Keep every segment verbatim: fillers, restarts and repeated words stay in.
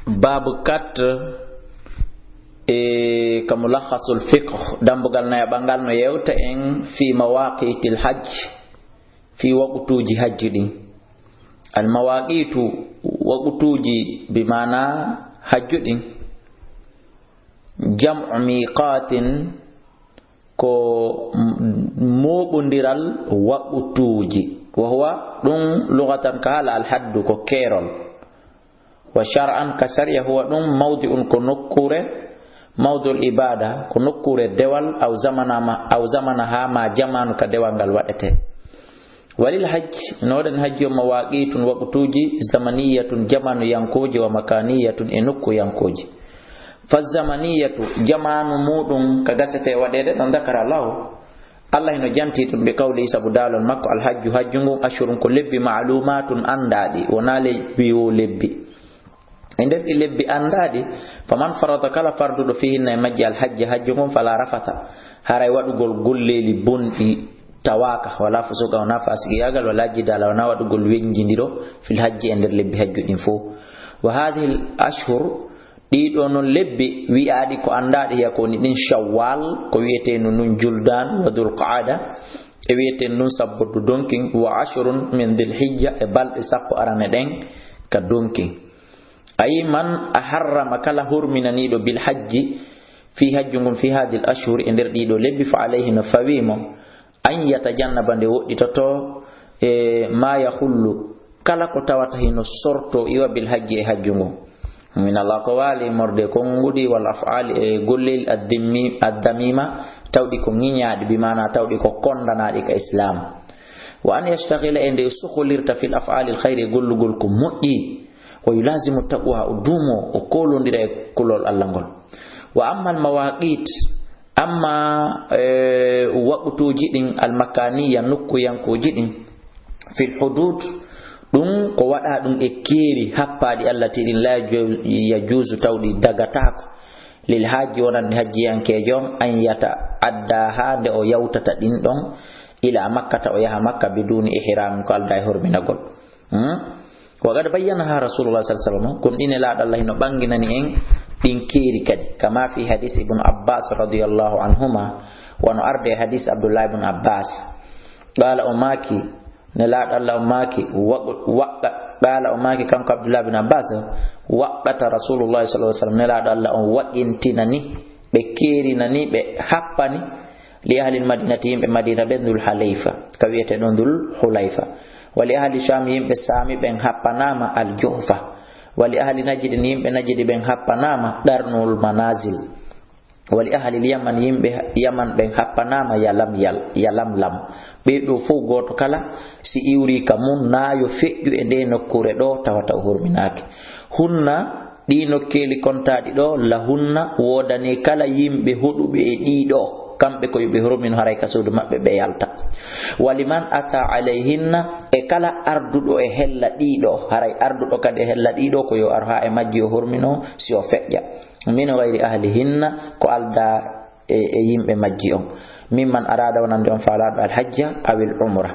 Baabu quatre, e ka Mulakhasul Fiqh, dambugal nayaɓal ngal no yewta en fi mawaqitil hajj, fi waqtuuji hajju ɗin. Al mawaqitu, waqtuuji bi maana hajju ɗin. Jam'u miqatin, ko m-, mooɓondiral waqtuuji. Wa huwa, ɗum lugatan ka haala, al haddu, ko keerol. Wa shar'an, ka sariya, huwa, ɗum mawdi'un, ko nokkuure, mawdi'ul ibada, ko nokkuure dewal, aw zamanama, aw zamanaha, ma jamaanu ka dewal ngal waɗete. Walil hajj, no waɗani hajji on mawaqitun, waqtuuji, zamaniyatun, jamaanu yankooji, wa makaniyatun, e nokku yankooji. Fa zamaniyatu, jamaanu muuɗum ka gasete waɗeede ɗon, dakara Allahu, Allah hino janti ɗum bi qawli, sabu daalol makko, al hajju, hajju ngun, ashhurun, ko lebbi, ma'lumatun, anndaaɗi, wonaa lebbi wo lebbi. E nder ɗi lebbi anndaaɗi, faman farada, kala farduɗo, fihinna, e majji, al hajja, hajju ngun, fala rafata, haray waɗugol golleeli bonɗi tawaaka, wala fusuqa, wonaa faasiqiyaagal, wala jidaala, wonaa waɗugol wenjindiro, fil hajji, e nder lebbi hajju ɗin fow. Wa hadhihi al ashhur, ɗiɗo non lebbi wi'aaɗi ko anndaaɗi, hiya, ko woni ɗin, Shawwal, ko wi'etee no nun Juldan, wa Dhul Qa'ada, e wi'etee nun sabboddu donkin, wa ashrun min Dhil Hijja, e balɗe sappo arane ɗen ka donkin. Ay man a harrama, kala hurminaniiɗo, bil hajji, fii hajju ngun, fii haadil ashhuri, e nder ɗiɗo lebbi, fa alayhi, no fawii mo, an yatajannaba, nde woɗɗitotoo, e ma yahullu, kala ko tawata hino sorto iwa bil hajji e hajju ngun. Min Allah ko waali morde konguɗi wal af'ali e gollel addimmi-, addamima, tawɗi ko ŋiñaaɗi, bi maana tawɗi ko kondanaaɗi ka Islam. Wa an yashtaghila, e nde sukolirta, fil af'alil khayri, e gollugol ko moƴƴi. Wa yulazimu taqwa, o duumo, o koolondira e kulol Allah ngol. Wa ammal mawaqit, amma, eh, waqtuuji ɗin, almakaniya, nokkuyankooji ɗin, fil hudud, ɗum ko waɗa ɗum e keeri happaaɗi, allati, ɗin, la yaju-, yajuuzu, tawɗi dagataako, lil hajji, wonande hajjiyankeejo on, an yata adda, haa nde o yawtata ɗin ɗon, ila makkata, o yaha makka, biduni ihram, ko alda e horminagol. Hmm? Wa qad bayyanaha Rasulullah sallallahu alaihi wasallam, kono ɗi Nelaaɗo Allah hino ɓanginani en ɗin keeri kadi. Kama fi hadis Ibn Abbas radiyallahu anhuma, wano arde e hadis Abdullah ibn Abbas. Qala, o maaki, Nelaaɗo Allah o maaki, wa-, waqqa-, qala, o maaki kanko Abdullah ibn Abbas, waqqata Rasulullah sallallahu alaihi wasallam, Nelaaɗo Allah on waqintinani, ɓe keerinani, ɓe happani, li ahlil madinati, yimɓe Madina ɓen, Dhul Halayfa, ka wi'etee ɗon Dhul Hulayfa. Wa li ahli Sham, yimɓe Saami ɓen happanaama Al Juhfa. Wa li ahli Najdi, yimɓe Najdi ɓen happanaama Qarnul Manazil. Wa li ahli Yaman, yimɓe Yaman ɓen happanaama Yalamyal, Yalamlam. Ɓee ɗoo fow gooto kala, si iwri ka mun, naa yo feƴƴu e ndee nokkuure ɗoo, tawata o horminaaki. Hunna, ɗii nokkeeli kontaaɗi ɗoo, lahunna, woodanii kala yimɓe hoɗuɓe e ɗii ɗoo, kamɓe ko yo ɓe hormino, haray ka suudu maɓɓe ɓe yalta. Wa liman ata alayhinna, e kala arduɗo e hella ɗii ɗoo, haray arduɗo kadi e hella ɗii ɗoo, ko yo ar haa e majji o hormino, si o feƴƴa. Min ghayri ahlihinna, ko aldaa e, e yimɓe majji on. Mimman arada, wonande on faalaaɗo al hajja awil umra.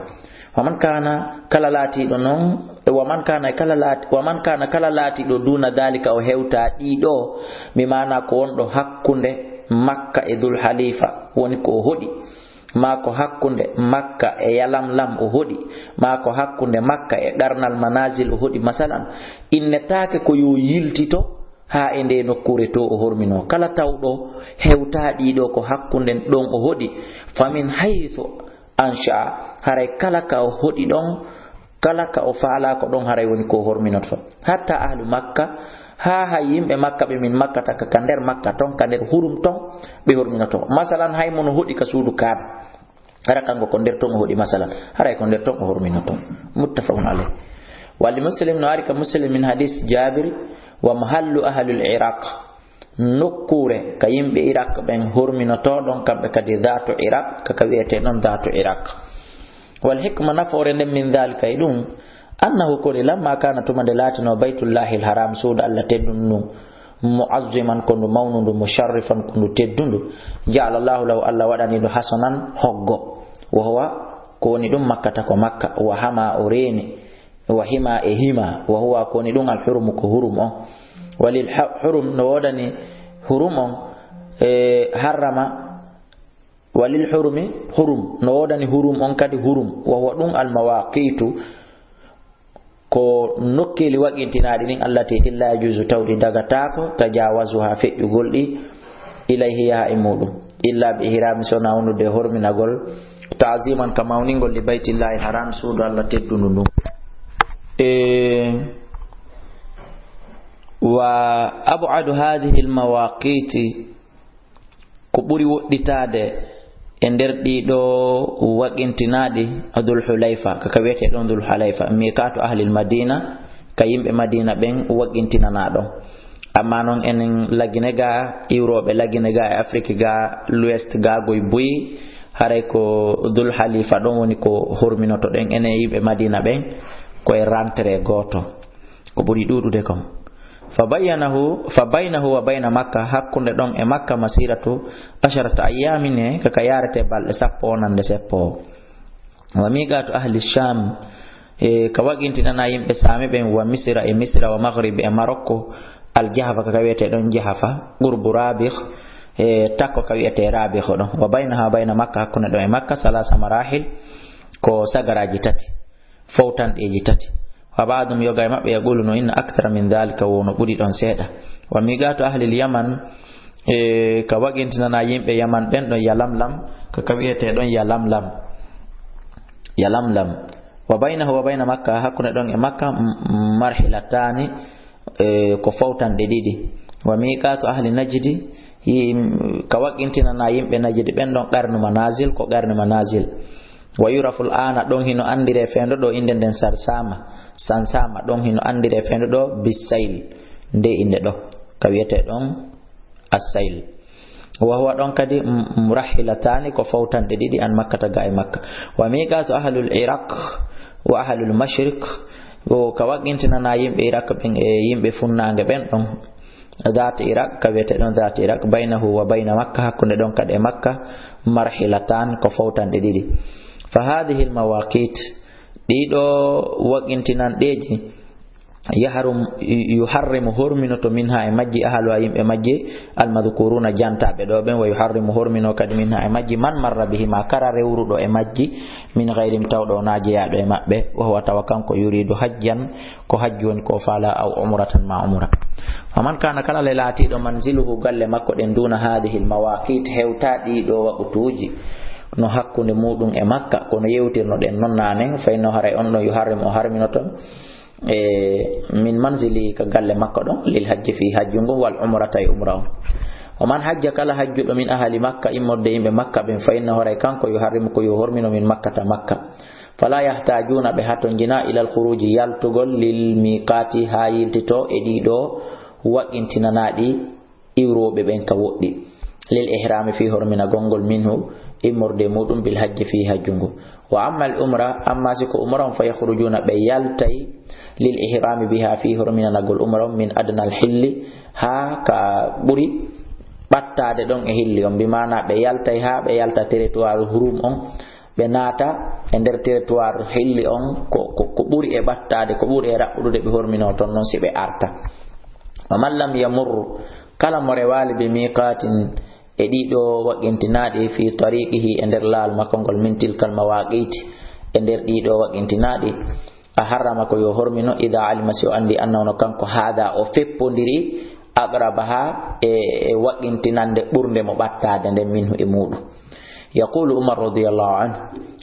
Wa man kana, kala laatiiɗo non, wa man kana, kala laati-, wa man kana, kala laatiiɗo, duna dhalika, o hewtaa ɗii ɗoo, mi maana ko wonɗo hakkunde Makka e Dhul Halifa, woni ko o hoɗi, maa ko hakkunde Makka e Yalamlam o hoɗi, maa ko hakkunde Makka e Qarnal Manazil o hoɗi, masalan, innetaake ko yo yiltito haa e ndee nokkuure to o horminoo. Kala tawɗo hewtaa ɗii ɗoo, ko hakkunde ɗon o hoɗi, famin haythu ansha, haray kala ka o hoɗi ɗon, kala ka o faalaa ko ɗon, haray woni ko o horminoto. Hatta ahlu Makka, haa hay yimɓe Makka ɓe min Makka taka, ka nder Makka ton, ka nder hurum ton, ɓe horminoto. Masalan, hay mo no hoɗi ka suudu Kaaba, hara kanko ko nder ton o hoɗi, masalan, haray ko nder ton o horminoto. Muttafaqun alayh. Wa li Muslim, no ari ka Muslim, min hadis Jabir, wa mahallu ahlul Iraq, nokkuure ka yimɓe Iraq ɓen horminotoo ɗon, kamɓe kadi Dhatu Iraq, ka ka wi'etee ɗon Dhatu Iraq. Wal hikma, nafoore nden, min dhalika, e ɗum, annahu, ko ni, lamma kana, tuma nde laatinoo Baytullahil Haram, suudu Allah teddundu ndun, mu'azziman, ko ndu mawnundu, musharrifan, ko ndu teddundu, ja'ala Allahu lahu, Allah waɗani ndu hasanan, hoggo, wa huwa, ko woni ɗum, Makkata, ko Makka, wa hama, o reeni, wa hima, e hima, wa huwa, ko woni ɗum, al hurumu, ko hurum on. Walil ha-, hurum, no woodani hurum on, e, harrama, walil hurumi hurum, no woodani hurum on kadi hurum, wa huwa ɗum al mawaqitu, ko nokkeeli waɗintinaaɗi ɗin, allati ɗin la yajuuzu tawɗi dagataako, tajaawazuha feƴƴugol ɗi, ilayhi yaha e muɗum, illa bi ihrami sona wondude horminagol, taaziman ka mawningol li baytillahi haram suudu Allah teddundu ndun. E, wa ab'adu hadhihi al mawaqiti, ko ɓuri woɗɗitaade e nder ɗiɗo waɗintinaaɗi Dhul Hulayfa, ka ka wiyetee ɗon Dhul Hulayfa, miqatu ahlil Madina, ka yimɓe Madina ɓen waɗintinanaa ɗon. Amma non enen Lagine ga, iwrooɓe Lagine ga e Afrik ga, l'Ouest ga, goy buy, haray ko Dhul Halifa ɗon woni ko horminoto ɗen enen yimɓe Madina ɓen, ko e rentrée gooto. Ko ɓuri ɗuuɗude kon. Fa bayyanahu, fa baynahu wa bayna Makka, hakkunde ɗon e Makka, masiratu asharata ayyamin, e kaka yarete balɗe sappo wonande seppo. Wa miqatu ahli Sham, e ka waɗintinana yimɓe Saami ɓen, wa Misra e Misra, wa Maghrib e Marokko, al Jahfa, kaka wiyete ɗon Jahfa, qurbu Rabigh, e takko ka wiyete Rabigh ɗon. Wa baynaha wa bayna Makka, hakkunde ɗon e Makka, salasa marahil, ko sagaraji tati. Fowtanɗeeji tati. Wa ba'dum, yoga e maɓɓe, yaqulu, no inna akthara min dhalika, wo no ɓuri ɗon seeɗa. Wa miqatu ahlil Yaman, e ka waɗintinana yimɓe Yaman ɓen ɗon Yalamlam, ka ka wiyete ɗon Yalamlam. Yalamlam. Wa baynahu wa bayna Makka, hakkunde ɗon e Makka, m-, marhilatani, e ko fowtanɗe ɗiɗi. Wa miqatu ahli Najdi, yi-, ka waɗintinana yimɓe Najdi ɓen ɗon qarnu manazil, ko qarnu manazil. Wa yurafu al-ana, ɗon hino anndire fendo ɗo innde nden Sarsama, Sansama, ɗon hino anndire fendo ɗo Bisayl, nde innde ɗo, ka wiyete ɗon Assayl. Wa huwa ɗon kadi m-, murahilatani, ko fowtanɗe ɗiɗi an Makkata ga e Makka. Wa miqatu ahlul Iraq wa ahlul Mashriq, o ka waɗintinana yimɓe Iraq ɓen e yimɓe funnaange ɓen ɗon. Dhat Iraq, ka wiyete ɗon Dhat Iraq, baynahu wa bayna Makka, hakkunde ɗon kadi e Makka, marhilatan, ko fowtanɗe ɗiɗi. Fa hadhihi al-mawaqit, ɗiɗo waɗintinanɗeeji, yahrum, yuharrimu, horminoto, minha, e majji, ahluha, yimɓe majji, al-madhkuruna, jantaɓe ɗo ɓen, wa yuharrimu, hormino kadi, minha, e majji, man marra bihima, kala rewruɗo e majji, min ghayrihim, tawɗo wonaa jeyaaɗo e maɓɓe, wa huwa, tawa kanko, yuridu hajjan, ko hajju woni ko faala, aw umratan ma umra. Wa man kana, kala le laatiiɗo, manziluhu, galle makko ɗen, duna hadhihi al mawaqit, hewta ɗiɗo waqtuuji, no hakkunde muɗum e Makka, kono yewtirno ɗen non naane, fa innahu, haray on ɗon, yuharrimu, o harminoto, e min manzili, ka galle makko ɗon, lil hajji, fi hajju ngun, wal umrata, e umra on. Wa man hajja, kala hajjuɗo, min ahli Makka, immorde yimɓe Makka ɓen, fa innahu, haray kanko, yuharrimu, ko yo hormino, min Makkata, Makka. Fala yahtajuna, ɓe hatonjina, ilal khuruji, yaltugol, lil miqati, haa yiltito e ɗiɗo waɗintinanaaɗi iwrooɓe ɓen ka woɗɗi. Lil ihrami, fii horminagol ngol, minhu, immorde muɗum, bil hajji, fii hajju ngu. Wa amma al umra, amma si ko umra on, fa yakhrujuna, ɓe yaltay, lil ihrami biha, fii horminanagol umra on, min adna al hilli, haa ka ɓuri ɓattaade ɗon e hilli on, bi maana ɓe yaltay haa ɓe yalta territoire hurum on, ɓe naata e nder territoire hilli on, ko, ko, ko ɓuri e ɓattaade, ko ɓuri e raɓɓuɗude, ɓe hormino ton non si ɓe arta. Wa man lam yamur, kala mo rewaali, bi miqatin, e ɗiɗo waɗintinaaɗi, fi tariqihi, e nder laawol makko ngol, min tilkal mawaqiti, e nder ɗiɗo waɗintinaaɗi, a harrama, ko yo hormino, ida alima, si o anndi, annahu, no kanko, hada, o feppondiri, aqrabaha, e, e waɗintinande ɓurnde mo ɓattaade nden, minhu, e muɗum. Yaqulu Umar radiyallahu anhu,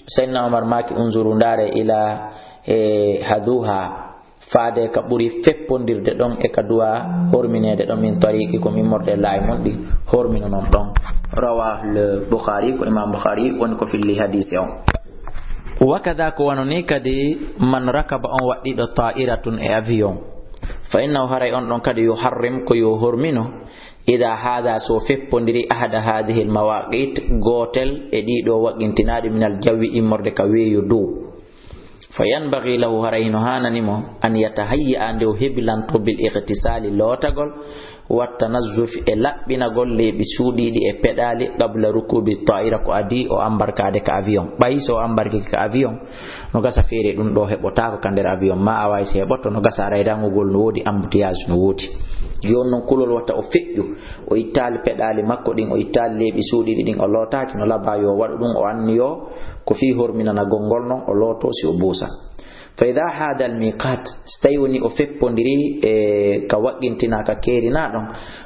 Sayyidina Umar maaki, unzuru, ndaare, ila, e, haduha, faade ka ɓuri feppondirde ɗon e ka duwa hormineede ɗon, min tariqi, ko min morde laayi mon ɗi hormino non ɗon. Rawahu al Bukhari, ko Imam Bukhari woni ko filli hadisi on. Wa kada, ko wano ni kadi, man rakaba, on waɗɗiɗo, ta'iratun, e avion, fa innahu, haray on ɗon kadi, yuharrim, ko yo hormino, ida hada, so feppondiri, ahada hadhihi al mawaqit, gootel e ɗiɗo waɗintinaaɗi, min al jawi, immorde ka weeyo dow. Fa yanbaghi lahu, haray hino haanani mo, an yatahayya, nde o hebilanto, bil ightisali, lootagol, wa tanazzufi, e laɓɓinagol leeɓi suuɗiiɗi e peɗaali, qabla rukubi ta'ira, ko adii o ambarkaade ka avion. Ɓay so o ambarki ka avion, no gasa feere ɗum ɗo heɓotaako ka nder avion, ma a waawi si heɓoto, no gasa aray rangugol no woodi, embouteillage no woodi. Jooni non kulol wata o feƴƴu, o ittaali peɗaali makko ɗin, o ittaali leeɓi suuɗiiɗi ɗin, o lootaaki, no labaa yo o waɗu ɗum, o anniyo ko fii horminanagol ngol non, o looto si o buusa. Fa idha hada al miqat, so tawi woni o feppondiri e ka waqqintinaa ka keerinaa ɗon,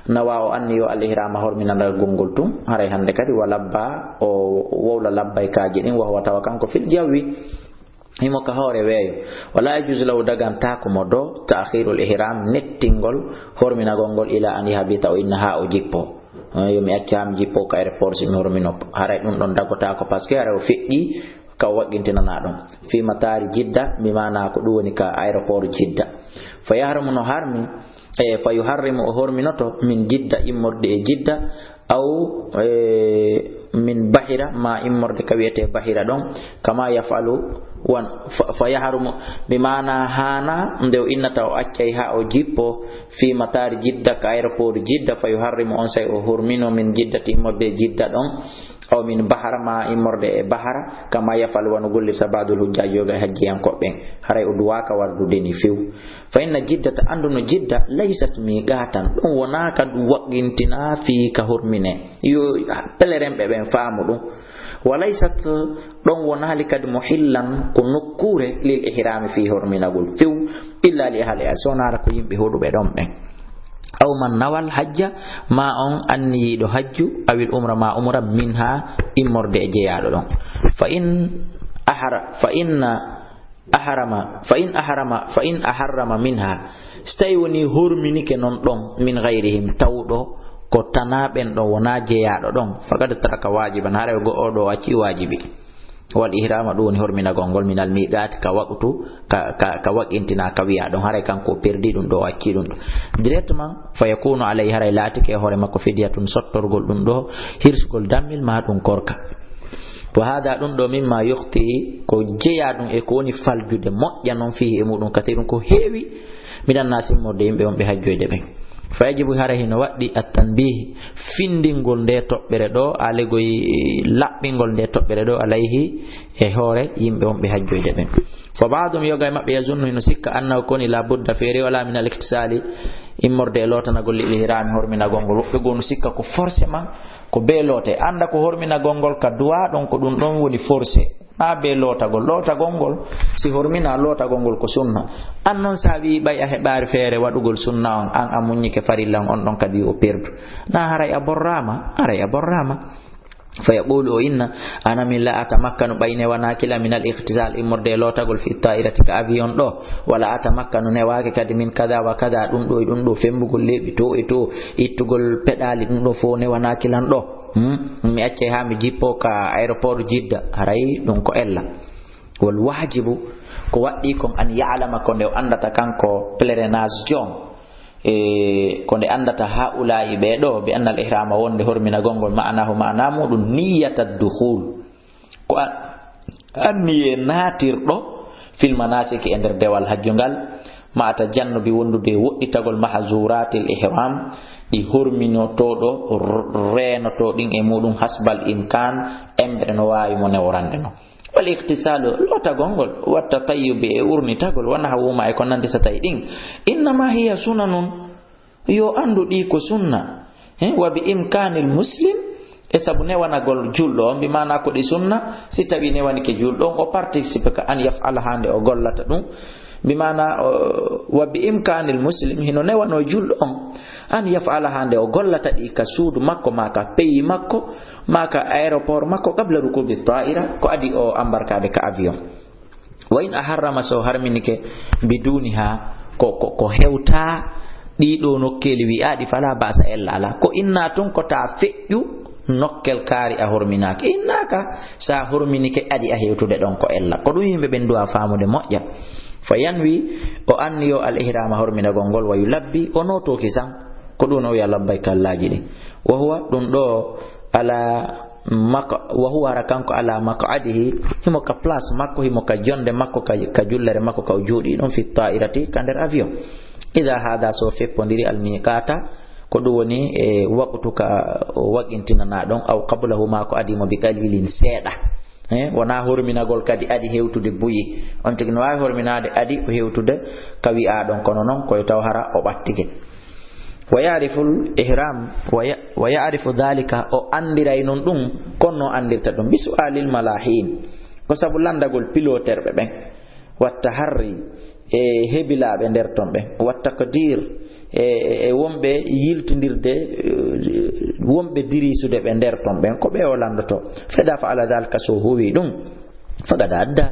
nawa o anniyo al ihrama horminanagol ngol tun, haray hande kadi wa labba, o wowla labbaykaaji ɗin, wa huwa, tawa kanko fil jawi, himo ka hoore weeyo. Wala yajuzu lahu, dagantaako mo do, ta'khirul ihram, nettingol horminagol ngol, ila an yahbita, o inna haa o jippo. Eh, yo mi accu haa mi jippo ka aéroport si mi hormino. Haray ɗum ɗon dagotaako, parce que haray o feƴƴi ka o waqqintinanaa ɗon. Fi matari Jidda, bi maana ko ɗum woni ka aéroport Jidda. Fa yahrumu, no harmi, e fa yuharrimu, o horminoto, min Jidda, immorde e Jidda, aw, e, min Bahira, ma immorde ka wiyetee Bahira ɗon, kama yaf'alu, wan, fa, fa yahrumu, bi maana haana, nde o innata o accay haa o jippo, fi matari Jidda, ka aéroport Jidda, fa yuharrimu, onsay o hormino, min Jidda, ti immorde e Jidda ɗon, aw min Bahra, ma immorde e Bahra, kama yaf'alu, wano gollirta ba'dul hujjaji, yoga e hajjiyankoɓe ɓen. Haray o duwaaka wardude ni few. Fa inna Jiddata, anndu no Jidda, laysat miqatan, ɗum wonaa ka ɗum waqqintinaa fii ka hormine. Yo pelerenɓe ɓen faamu ɗum. Wa laysat, ɗon wonaali kadi muhillan, ko nokkuure lil ihrami fii horminagol few, illa li ahliha, so wonaa ko yimɓe hoɗuɓe ɗon ɓen. Aw man nawal hajja, ma on anniyiiɗo hajju, awil umra, ma umra, minha, immorde e jeyaaɗo ɗon. Fa in ahra-, fa inna ahrama, fa in ahrama, fa in ahrama minha, so tawi woni horminike non ɗon, min ghayrihim, tawɗo ko tanaa ɓen ɗon, wonaa jeyaaɗo ɗon, faqad taraka wajiban, haray go oɗo acci wajibi. Wal ihrama, ɗum woni horminagol ngol, minal miqaati, ka waqtu, ka, ka, ka waqintina, ka wiya ɗon, haray kanko o perdi ɗum ɗo, o acci ɗum ɗo. Directement, fa yakunu alayhi, haray laatike e hoore makko, fidyatun, sottorgol ɗum ɗo, hirsugol dammil, ma ɗum korka. Wa hada, ɗum ɗo, mimma yukhti, ko jeyaa ɗum e ko woni faljude moƴƴa non, fihi, e muɗum, kathirun, ko heewi, minan naasi, immorde yimɓe on ɓe hajjoyde ɓen. Fa yajibu, hara hino waɗɗi, at-tanbih, findingol nde toɓɓere ɗo, alegoy laɓɓingol nde toɓɓere ɗo, alayhi, e hoore yimɓe on ɓe hajjoyde ɓen. Fa ba'dum, yoga e maɓɓe, yazunnu, hino sikka, annahu, koni, la budda, feere wala, min al-iktisali, immorde e lootanagol, lil ihrami, horminagol ngol. Woɓɓe goo no sikka ko forcément ko bee loote. Annda ko horminagol ngol ka duwaa ɗon, ko ɗum ɗon woni forcé. Naa bee lootagol. Lootagol ngol, si hormina, lootagol ngol ko sunna. An non, sa wi'i ɓay a heɓaari feere waɗugol sunna on, an a muññike farilla on, on ɗon kadi o perdu. Naa haray a borraama, haray a borraama. Fa yaqulu, o inna, ana min la atamakkanu, ɓay newanaaki la, min al ikhtisal, immorde e lootagol, fi ta'irati, ka avion ɗo, wala atamakkanu, newaaki kadi, min kada wa kada, ɗum ɗo e ɗum ɗo, fembugol leeɓi to e to, ittugol peɗaali, ɗum ɗo fof newanaaki lan ɗo. Hmm? Mi accay haa mi jippo ka aéroport Jidda, haray ɗum ko ella. Wal waajibu, ko waɗɗii kon, an ya'lama, ko nde o anndata kanko pèlerinage joom, e ko nde anndata haa'ulaa'i ɓee ɗoo, bi annal ihrama, wonde horminagol ngol, ma'anahu, ma'ana muɗum, niyyata dukhul, ko a-, anniyee naatirɗo, fil manasiki, e nder dewal hajju ngal, ma'a tajannubi, wondude e woɗɗitagol, mahzuratil ihram, ɗi horminotooɗo r-, reenotoo ɗin e muɗum, hasbal imkan, embre no waawi mo neworande no. Wal ightisalu, lootagol ngol, wat tatayyubi, e urnitagol, wa nahwuma, e ko nanditata e ɗin, innama hiya sunanun, yo anndu ɗi ko sunna. He, wa bi imkanil muslim, e sabu newanagol julɗo on, bi maana ko ɗi sunna, si tawi newanike julɗo on, o participe ka an yaf'ala, haa nde o gollata ɗum. Bi maana, o, wa bi imkanil muslim, hino newano julɗo on, an yaf'ala, haa nde o gollata ɗi ka suudu makko, ma ka pays makko, ma ka aéroport makko, qabla rukubi ta'ira, ko adi o ambarkaade ka avion. Wa in aharrama, so harminike, biduniha, ko, ko, ko hewta ɗii ɗoo nokkeeli wi'aaɗi, fala ba'sa, ella alaa. Ko innaa tun ko ta feƴƴu nokkel kaari a horminaaki. Innaaka, sa horminike adi a hewtude ɗon ko ella. Ko ɗum yimɓe ɓen du'a faamude moƴƴa. Fa yanwi, o anniyo al ihrama horminagol ngol, wa yulabbi, o nootooki san. Ko ɗum o wi'a labbayka Allaaji ɗin. Wa huwa, ɗum ɗoo ala mak-, wa huwa, hara kanko, ala maq'adihi, himo ka place makko, himo ka jonde makko, ka, ka jullere makko, ka o jooɗi ɗon, fi ta'irati, ka nder avion. Ida hada, so feppondiri, al miqata, ko ɗum woni e waqtu ka o waqintinana ɗon, aw qablahuma, ko adi mo bi qalilin, seeɗa. Eh, wona horminagol kadi adi hewtude buyi. On tigi no waawi horminaade adi o hewtude ka wi'aa ɗon, kono non ko yo taw hara o ɓattike. Wa ya'riful ihram, wa ya-, wa ya'rifu dhalika, o andiray non ɗum, kono no andirta ɗum, bi su'alil malahin, ko sabu landagol piloterɓe ɓen, wa taharri, e hebilaaɓe nder ton ɓen, wa taqdir, e, e, e wonɓe yiltindirde, e, wonɓe dirisude ɓe nder ton ɓen, ko ɓe o landoto. Fa idha fa'ala dhalika, so huwi ɗum, faqad adda,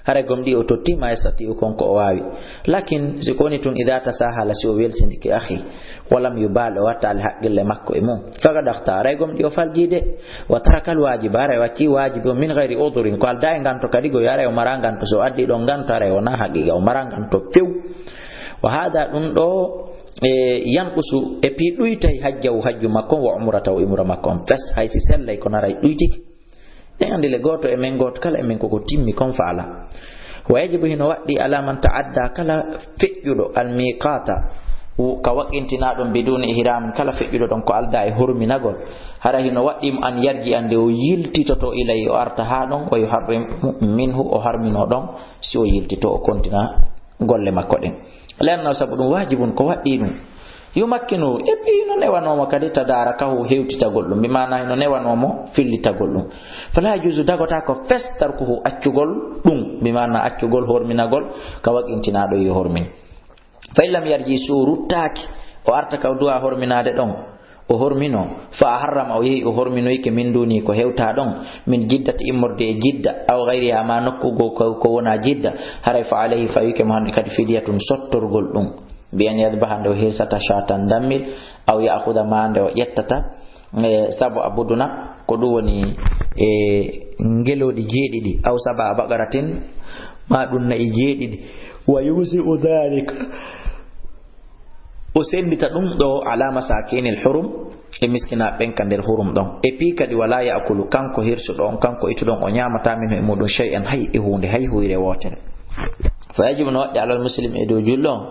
haray gomɗii o totti ma yastati'u, kon ko o waawi. Lakin, si ko woni tun, idha tasahala, si o welsindike, akhi, walam yubal, o wattaali haqqille makko e mum, faqad akhta, haray gomɗii o falji de. Wa tarakal wajiba, haray o acci wajibi o, min ghayri udhrin, ko aldaa e nganto kadi, go haray o mara nganto, so addi ɗon nganto, haray wona haqiqa, o mara nganto few. Wa hada, ɗum ɗo, e, yanqusu, e pii ɗuytay hajjahu, hajju makko on, wa umratahu, umra makko on fes, hay si sellay, kono haray ɗuytike. Ɗen andi le, gooto e men, gooto kala e men, koko timmi kon faala. Wa yajibu, hino waɗɗii, ala man ta'adda, kala feƴƴuɗo, al miqata, wo-, ka waqqintinaa ɗon, biduni ihramin, kala feƴƴuɗo ɗon ko aldaa e horminagol, hara hino waɗɗii mo, an yarji, ande o yiltitoto, ilay, o arta haa ɗon, wa yuharrim minhu, o harmino ɗon, si o yiltito, o kontina golle makko ɗen. Lenno, sabu ɗum wajibun, ko waɗɗii ɗum. Yumakkinu, e ɓii no newanooma kadi, tadarakahu, hewtitagol ɗum, bi maana hino newanooma fillitagol ɗum. Fala yajuzu, dagotaako, fes, tarkuhu, accugol ɗum, bi maana accugol horminagol ka waqqintinaaɗo yo hormin. Fa in lam yarji, so o ruttaaki, o arta ka o du'a horminaade ɗon, o hormino, fa harrama, o yehi o horminoyke, min duni, ko hewtaa ɗon, min jiddati, immorde e jidda, aw gayriha, ma nokku goo ko, ko wonaa jidda, haray fa alayhi, fawike mo hande kadi, fidiyatun, sottorgol ɗum. Bi an yadbaha, nde o hirsata, shatan, dammil, aw ya'khuda, ma nde o ƴettata, e, sab'a buduna, ko ɗum woni, e, ngelooɗi jeeɗiɗi, aw sab'a baqaratin, ma ɗum na'i jeeɗiɗi, wa yusi'u dhalika, o sendita ɗum ɗo, ala masakinil hurum, e miskinaaɓe ɓen ka nder hurum ɗon. E pii kadi, wala ya'kulu, kanko hirsuɗo on, kanko ituɗo on, o ñaamataa minhu e muɗum shay'an, hay e huunde, hay huyre wootere. Fa yajibu, no waɗɗii, alal muslim, e dow julɗo on,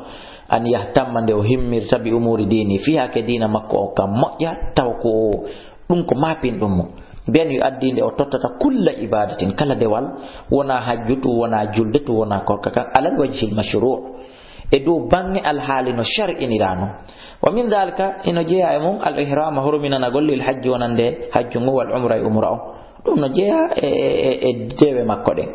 an yahtamma, nde o himmirta, bi umuri dini, fii hakke diina makko o, ka moƴƴa, tawa ko ɗum ko maapinɗum mo. Bi an yu'addi, nde o tottata, kulla ibadatin, kala dewal, wona hajju tun, wona julde tun, wona korka kan, alal wajhil mashru', e dow baŋŋe alhaali no shar'iniraa non. Wa min dhalika, hino jeyaa e mum, al ihrama, horminanagol, lil hajji, wonande hajju ngun, wal umra, e umra on. Ɗum no jeyaa e, e, e, e dewe makko ɗen.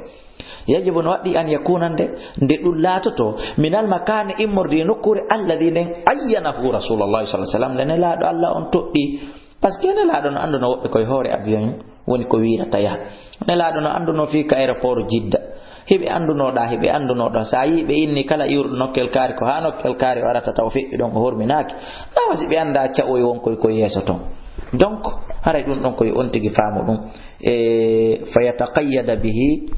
Yajibu, no waɗɗii, an yakuna, nde, nde ɗum laatoto, minal makani, immorde e nokkuure, alladhi, nden, ayyanahu Rasulullah sallallahu alaihi wasallam, nde Nelaaɗo Allah on toɗɗii. Parce que Nelaaɗo no annduno woɓɓe koye hoore avion woni ko wiirata yaha. Nelaaɗo no annduno fii ka aéroport Jidda. Hiɓe anndunoɗaa, hiɓe anndunoɗaa. Sa yii ɓe inni kala iwruɗo nokkel kaari, ko haa nokkel kaari o arata taw feƴƴi ɗon o horminaaki. Awa si ɓe anndaa caɗeele won koye, koye yeeso ton. Donc, haray ɗum ɗon ko yo on tigi faamu ɗum. E, fa yataqayyada bihi,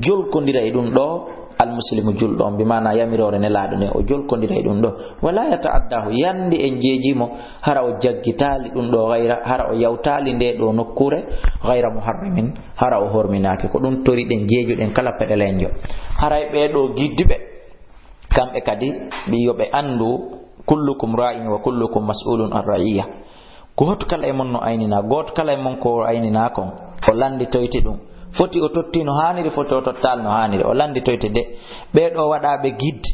jolkondira e ɗum ɗo, al muslimu, julɗo on, bi maana yamiroore Nelaaɗo nden, o jolkondira e ɗum ɗo. Wala yata'addahu, yande en jeejii mo, hara o jaggitaali ɗum ɗo gayra, hara o yawtaali nde ɗo nokkuure, gayra muharrimin, hara o horminaaki. Ko ɗum tori ɗen, jeejuɗen kala peɗelenjo. Haray ɓee ɗo giddiɓe, kamɓe kadi, ɓe yo ɓe anndu, kullukum ra'in wa kullukum mas'ulun an ra'iyya. Gooto kala e mon no ayninaa, gooto kala e mon ko o ayninaa kon, o lannditoyte ɗum. Foti o totti no haaniri, foti o tottaali no haaniri, o lannditoyte de. Ɓee ɗo waɗaaɓe gidde,